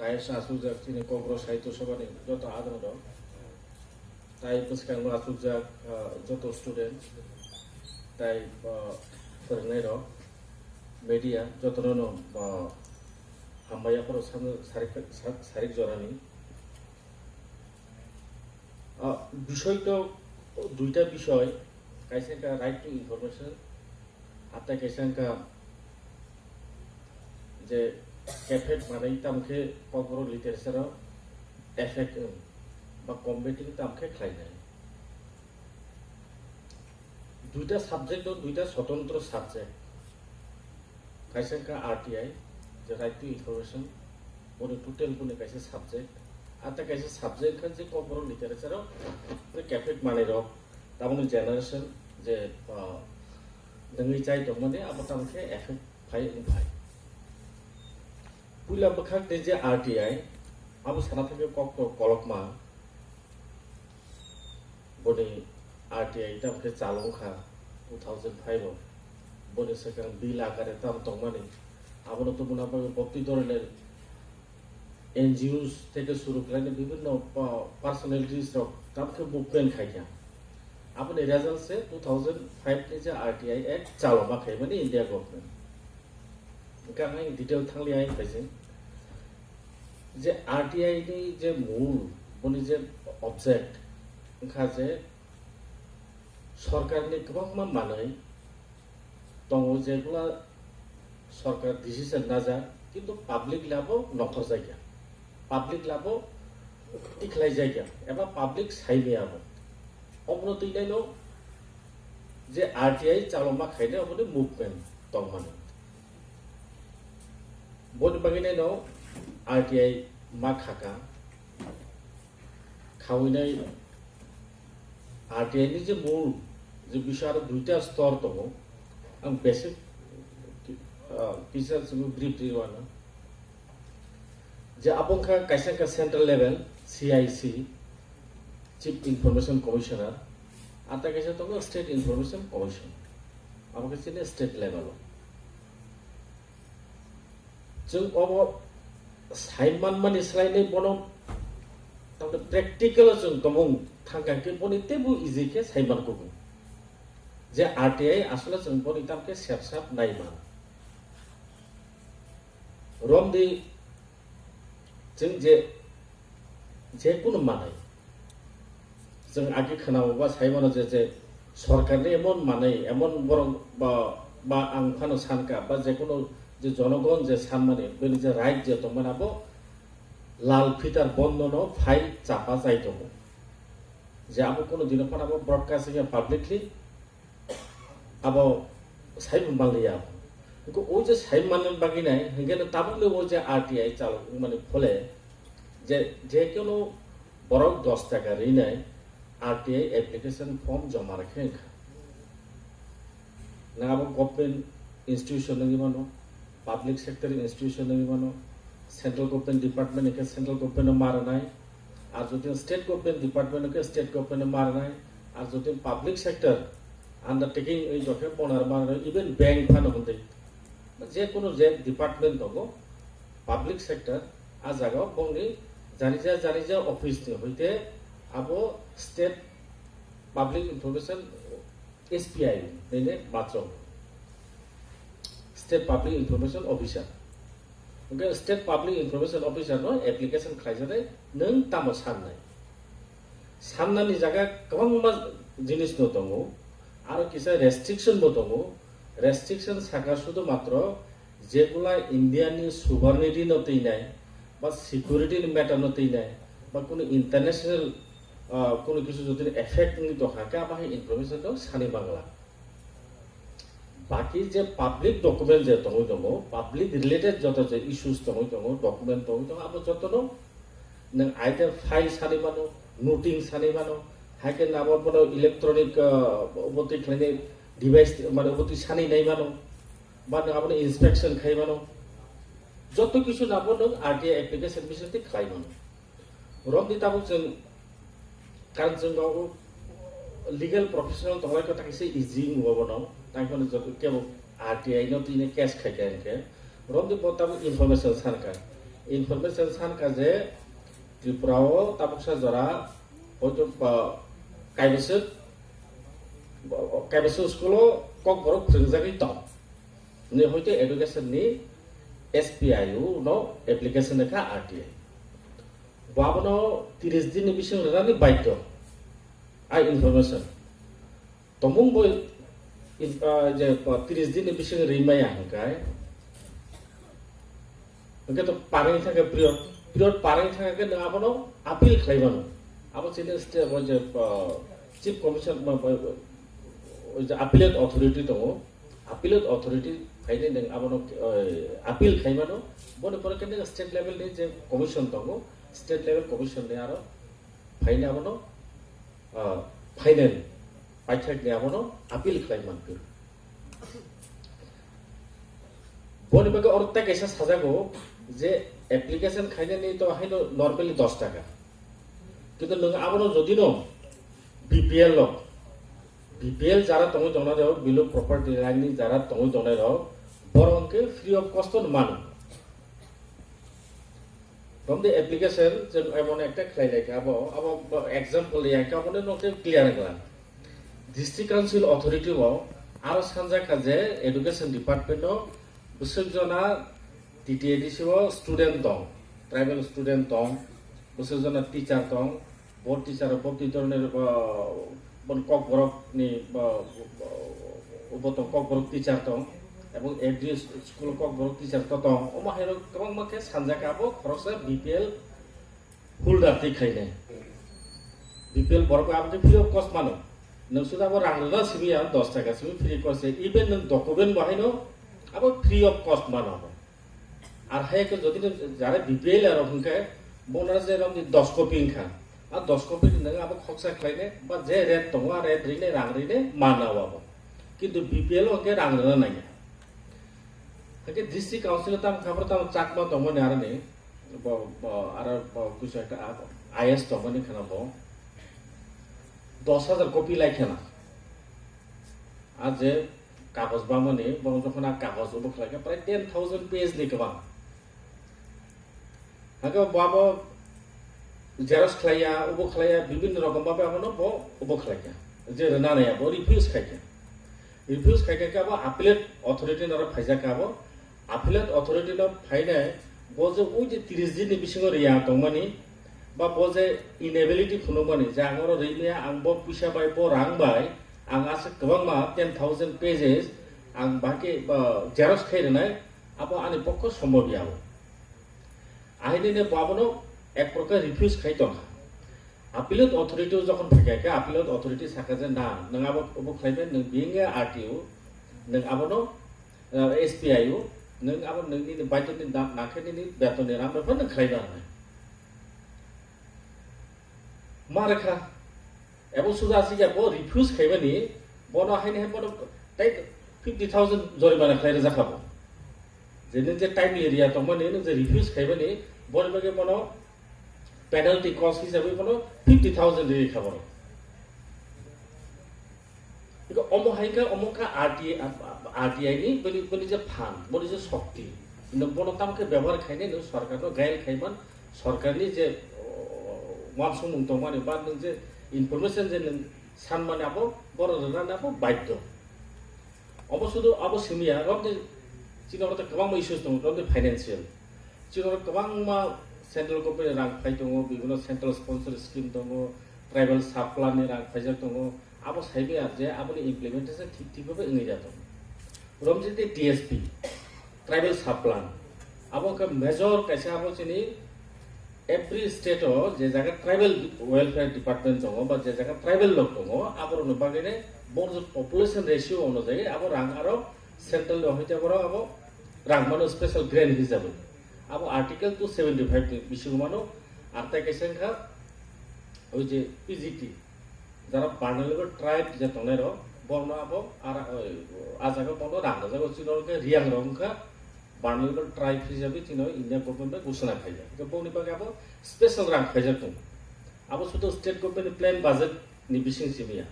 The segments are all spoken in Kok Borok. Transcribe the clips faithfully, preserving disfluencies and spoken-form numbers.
Ayesha asujak chini Kokborok Sahitya Sabhani joto adongrok, tai bwskango asujak, ah, joto student, tai, ah, phwrwngnairok, media, jotono no, ah, hambai yapharo sarik, sarik jorani. Ah, bisoi to duita bisoi, kaisa wngkha right to information, hatai kaisa wngkha je cafe manwi tamo khe Kokborok literature o effect wng ba combating tamo khe khlainai. Duita subject o duita swtantro subject. Kaisa wngkha R T I, je right to information, boni total boni kaisa subject. Ata kaisa subject wngkha je Kokborok literature o cafe manwi rok, tamoni generation je, ah, nungwi chai tongmani abo tamo khe effect phai wng phai. Puila bwkhak ni je R T I, abo sana thangwi kok kolokma, boni R T I tamo khe chalo wngkha two thousand five o. Boni swkang bill akare tamo tongmani. Abono tubuna bagwi bokti dhoroner N G Os theke suru khlaini bibhinno pa-, personalities rok tamo khe movement khaikha. Aboni result se two thousand five ni je R T I Act chalo ma khaimani India government. Hwnkhe ang detail thangliya ang khaising. Je R T I ni je mul, boni je object, wngkha je sorkarni kwbangma manwi tongo, jegula sorkar decision najak, kintu public labo nokhorjakya, public labo tikhlaijakya, eba public saimaya bo. Obono twi naino je R T I chalokma khainai, oboni movement tongmani. Boni bagwi naino R T I ma khaka. Khawinai R T I ni je mul, je bising aro duita stor tongo. Ang basic, ah, kisa simi brief di wano. Je abo wngkha kaisa wngkha central level, C I C, Chief Information Commissioner, ata kaisa tongo State Information Commission. Abo khe chini state level o. Chwng obo sai manmani swlainwi bono tamni practical o chwng tongmung thangkha khe boni teibo easy khe sai mankugo. Je R T I asole chwng boni tamkhe sepsap nai man. Romdi chwng je, je kunu manai. Chwng agi khwnao ba sai mano je, je sorkarni emon manai, emon borok ba, ba ang phano sankha, ba je kunu je jonogon je sanmani, bini je right je tongmani abo lal phitar bondono phai chapa chai tongo. Je abo kunu dino phano abo broadcast ya publicly abo saibo manliya. Hwnkhe o je sai manna bagwi nai, hwnkhe no tabukni o je R T I chalok wngmani phole je, je kunu borok dos taka rinai R T I application form joma rwkhe wngkha. Nang abo government institution wngwi mano, public sector institution wngwi mano, central government department hwnkhe central government no ma rwnai, ar jodi state government department hwnkhe state government no ma rwnai, ar jodi public sector undertaking wngwi tongkhe bono ma rwnai, even bank phano hwndwi. Je kunu je department tongo, public sector, a jagao bongni janija janija office ni hoite abo state public information S P I nene bachok, State Public Information Officer. Hwnkhe State Public Information Officer no application khlaijaknai, nwng tamo sannai? Sannani jaga kwbangma jinis no tongo, aro kisa restriction bo tongo. Restriction saka sudhu matro jegula India ni sovereignty no twinai, ba security ni matter no twinai, ba kunu international, ah, kunu kisu jodi effect wngwi tongkha khe, abo hai information no sani bangla. Baki je public document je tongwi tongo, public related joto je issues tongwi tongo, document tongwi tongo, abo jotono nwng either file sani mano, noting sani mano, hai khe nabo bono electronic, ah, obotwi khlainai device, mane obotwi sani nai mano, ba nwng abono inspection khai mano. Joto kisu nabo nwng R T I application bisingtwi khlai mano. Romni tabuk chwng, karon chwng bo legal professional tonglai kha, takisa easy wngbo bono, tangkhe joto kebo R T I no tini case khai kha hinkhe, romni bo tabuk information sankha. Information san kha je Tripura o tabuksa jora hoito, ah, kaibwswk, kaibwswk school o Kokborok phwrwngjagwi tong. Hwnwi hoito education ni S P I U no application kha R T I. Bo abono tris din ni bising rwnani baidhyo. Ai information. Tomung bo in-, ah, je, ah, tris din ni bising rimaya hingkai. Hingke to pareng thangke period, period pareng thangke nang abono appeal khlai mano. Abo chini state bo je, ah, chief commission, ma, bo, bo, je appellate authority tongo. Appellate authority phaini nang abono, eh, appeal khlai mano. Boni pore khe nang state level ni je commission tongo, state level commission ni aro phaini abono, ah, final paithak ni abono appeal khlai manphio. Boni bagwi oro tei kaisa sajago je application khainani to haino normally dos taka. Kintu nwng abono jodi no B P L rok, B P L jara tongwi tongnai rok, below poverty line ni jara tongwi tongnai rok, borok hwnkhe free of cost no mano. From the application, je emon ekta khlai lai kha abo, abo example ya kha, abo no khe clear wngla. District Council Authority o aro sanja kha je education department o bwswk jona T T A D C o student tong, tribal student tong, bwswk jona teacher tong, bo teacher bo twi dorone, ah, bon Kokborok ni, ah, bo tong Kokborok teacher tong, ebong F D school Kokborok teacher to tong, omo hai rok kwbangma khe sanja kha abo khoroksa B P L holder twi khainai. B P L borok abo twi free of cost mano. Nwng suda abo rang rwna simi ya dos taka simi free cost se. Even nwng document bo haino abo free of cost mano abo. Ar hai khe jodi nwng jara B P L rok hwnkhe bona je rok ni dos copy wngkha. A dos copy nwng abo khoksa khlainai ba je rate tongo a rate rinai rang rinai mano abo. Kintu B P L o hwnkhe rang rwna nangya. Hake district council o tamo khabra tamo chakma tongmani aroni, bo, bo, aro bo kuisa ekta a-, I A S tongmani khana bo dos hajar copy lai khana. A je kagoj bangmani, bo jokhon a kagoj ubo khlai kha prai ten thousand page ni kwbang. Hake bo abo xerox khlaiya, ubo khlaiya, bibhinno rokom bhabe abono bo ubo khlaikha. Je rwna naiya, bo refuse khaikha. Refuse khaikha khe abo appellate authority no phaijak kha abo. Appellate authority no phainai bo je ui je tris din ni bisingo riya tongmani, ba bo je inability phunukmani, je ang oro ri maya, ang bo puisa bai, bo rang bai, ang aswk kwbangma ten thousand pages, ang bahai khe, ba, xerox khai rwnai, abo ani pokho sombhob ya abo. Ahini ne bo abono ek prokar refuse khai tongkha. Appellate authority o jokhon phaikha khe, appellate authority sakha je, "Na, nwng abo, obo khlaibai, nwng being a R T O, nwng abono, uh, S P I O, nwng abo nwng nini baidhyo ni na-, nangkhe nini beton ni rang bai phano nwng khlaiba hwnwi." Ma rwkha. Ebo suda aswk ya, bo refuse khaimani, bono haini hai bono tai fifty thousand jorimana khlai rwjak kha bo. Je nung je timely riya tongmani, nung je refuse khaimani, boni bagwi bono penalty cost hisabwi bono fifty thousand ri kha bono. Iko omo hai kha, omo kha R T I, R T I ni boni, boni je phan, boni je shokti. Nung bono tamo khe bebohar khainai, nung sorkar no gail khaiman, sorkar ni je, o, wansukmung tongmani, ba nung je information je nung sanmani abo, bono rwnani abo baidhyo. Obo sudu abo simi ya, romde chini oro kwbangma issues tongo, romde financial. Chini oro kwbangma central government ni rang phai tongo, bibhinno central sponsor scheme tongo, tribal sub plan ni rang phaijak tongo. Abo saibe ar je aboni implementation thik thik bhabe wngwi ya tongo. Romde T S P, tribal sub plan. Abo khe major kaisa abo chini every state o je jaga tribal welfare department tongo ba je jaga tribal lok tongo, aborokni bagwi ne bor je population ratio onujai abo rang aro central ni hoite borok abo rang mano special grant hisabwi. Abo article two seventy five ni bisingo mano, ar tai kaisa wngkha oi je P G T, jara vulnerable tribe je tongnai rok, borno abo ara, oi, a jaga borno rang rwjago, chini oro khe Riyang rok wngkha vulnerable tribe hisabe chini India government bai ghosona khaijak. Hingke boni bagwi abo special rang khaijak tongo. Abo sudu state government ni plan budget ni bising simi ya.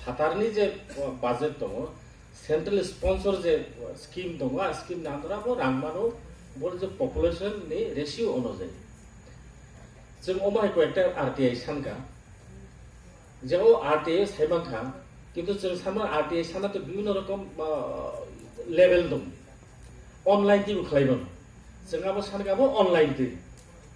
Phatar ni je, o, budget tongo, central sponsor je, o, scheme tongo, a scheme ni under abo rang mano Bo je population ni ratio onujai. Chwng omo hai koi ekta R T I sankha, je o R T I sai mankha, kintu chwng sama R T I sana to bibhinno rokom, ah, level dong. Online twi bo khlai mano. Chwng abo sankha bo online twi.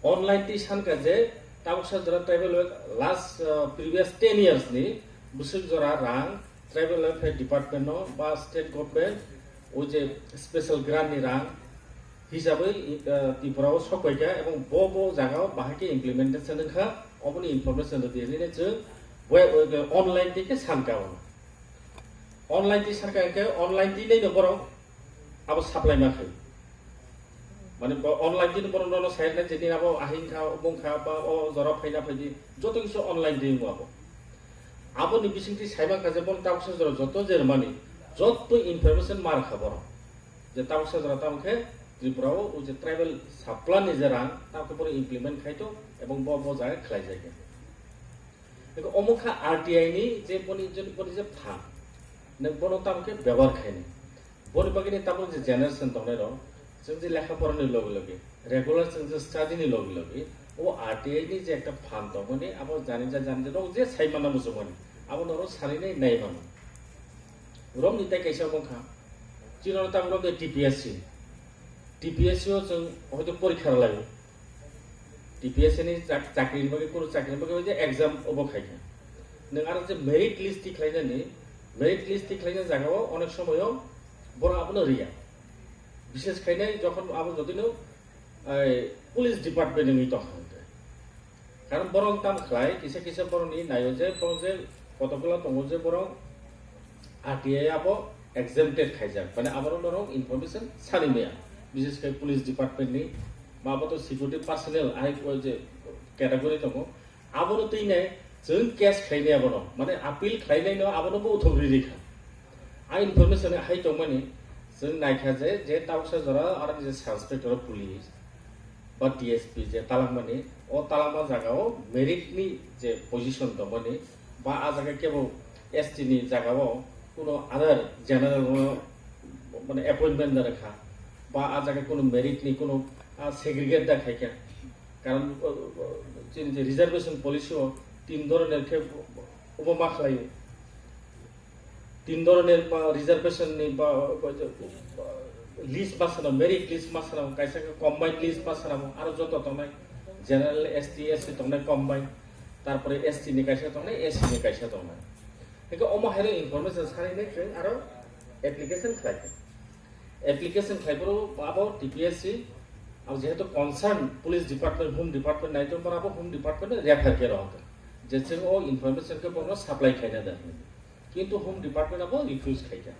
Online twi sankha je tabuksa jora tribal web last, ah, previous ten years ni bwswk jora rang tribal welfare department no ba state government o je special grant ni rang hisabwi, ah, Tripura o sok paikha ebong bo bo jaga o bahai khe implementation wngkha, oboni information rwdi hinwi chwng web, web, online twi khe sankha o. Online twi sankha hwnkhe online twi nai no borok abo supply ma khai. Mane bo online twi no borok no sai na je nini abo ahing kha, bung kha, ba o jora phaina phaidi, joto kisu online twi wngo abo. Aboni bisingtwi sai mankha je bono tabuksa jora joto je rwmani, joto information ma rwkha borok. Je tabuksa jora tamo khe Tripura o, o je tribal sub plan ni je rang, tamo khe bono implement khai to, ebong bo, bo jaga khlai jai khe. Eko omo kha R T I ni je boni, je boni je phan, nang bono tamo khe bebohar khai ni. Boni bagwi ni tabuk je generation tongnai rok, chwng je lekha pora ni logi logi, regular chwng je study ni logi logi, o R T I ni je ekta phan tongmani, abo jani ja, jani ja, rok je sai manna muchungmani, abo norok sari nai, nai mano. Romni tai kaisa wngkha, chini oro tabuk rok T P S C, T P S C o chwng hoito porikha rwlaio. T P S C ni chak-, chakri ni bagwi, kunu chakri ni bagwi je exam obo khai kha. Nwng aro je merit list ti khlai nani, merit list ti khlai na jaga o onek somoy o borok abono riya. Bishes khai nai jokhon abo jodi no, ai, police department ni wngwi tong kha hwnkhe. Karon borok tam khlai, kisa kisa borok ni naio je borok je kotokgola tongo je borok R T I abo exempted khaijak, mane aborok norok information sani maya, bishes khai police department ni, ba abo to security personnel, ahai o je category tongo, abono twi nai chwng case khlainai abono, mane appeal khlainai no abono bo uthok ri rikha. A information hai tongmani chwng naikha je, je tabuksa jora aro je sub inspector of police, ba D S P je talangmani, o talangma jaga o merit ni je position tongmani, ba a jaga kebo S T ni jaga o kuno other general no mane appointment da rwkha, ba a jaga kuno merit ni kuno, ah, segregate da khaikha. Karon, uh, uh, chini je reservation policy o tin dhoroner khe obo ma khlaio. Tin dhoroner ba reservation ni ba, ba, ba, list ma sanamo, merit list ma sanamo, kaisa khe combined list ma sanamo, aro joto tongnai general, S T, S C tongnai combined, tarpore S T ni kaisa tongnai, S C ni kaisa tongnai. Hingke omo haino information sanai nai chwng aro application khlai kha. Application khlai phuru abo T P S C, abo jehetu concern police department, home department nai tongmani, abo home department refer khe rohor kha. Je chwng o information khe bono supply khlaina da. Kintu Home Department abo refuse khaikha,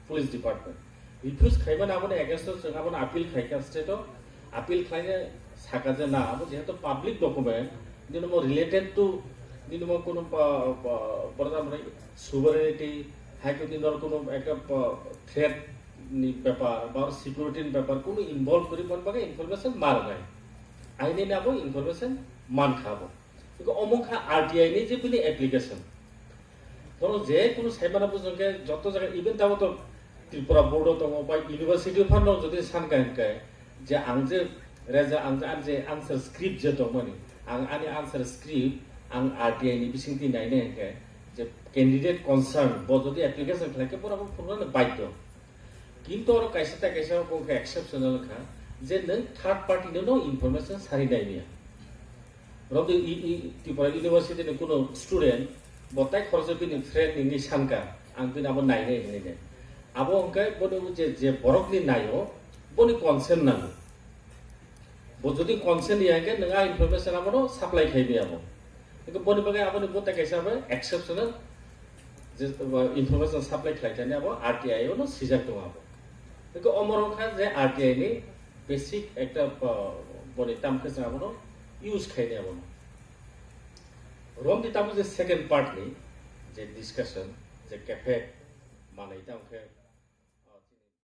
Police Department. Refuse khaimani aboni against o chwng abono appeal khaikha state o, appeal khlaina saka je na, abo jehetu public document, nini mo related to, nini mo kunu pa, pa, borok sovereignty, hai kunu nini kunu ekta pa, threat ni bepar, ba security ni bepar, kunu involve kori mon bagwi information ma rwnai. Aini abo information mankha abo. Iko omong kha R T I ni je bini application. Bono je kunu saimano bujong khe joto jaga, even tamo to Tripura board o tongo, ba university o phano jodi san kha hwnkhe je ang je reza, ang je, ang je answer script je tongmani, ang ani answer script ang R T I ni bisingtwi nainai hwnkhe je candidate concern bo jodi application khlai khe bono phunuknani baidhyo. Kintu oro kaisa ta kaisa bo khe exceptional kha je nwng third party no no information sari nai maya. Romdi i, i, Tripura University ni kuno student, bo tai khoroksa bini friend ni wngwi sankha, ang bini abo nainai hinwi de. Abo hwnkhe bono je, je borok ni naio, boni consent nango. Bo jodi consent ya hwnkhe nwng a information abono supply khai maya bo. Hwnkhe boni bagwi aboni bo tai kaisa abo exceptional je, uh, information supply khlai thani abo R T I o no sijak tongo abo. Hwnkhe omo rok kha je R T I ni basic ekta, uh, boni tam khe chwng abono use khaini abono. Romdi tamo je second part ni je discussion, je kephe manai tamo khe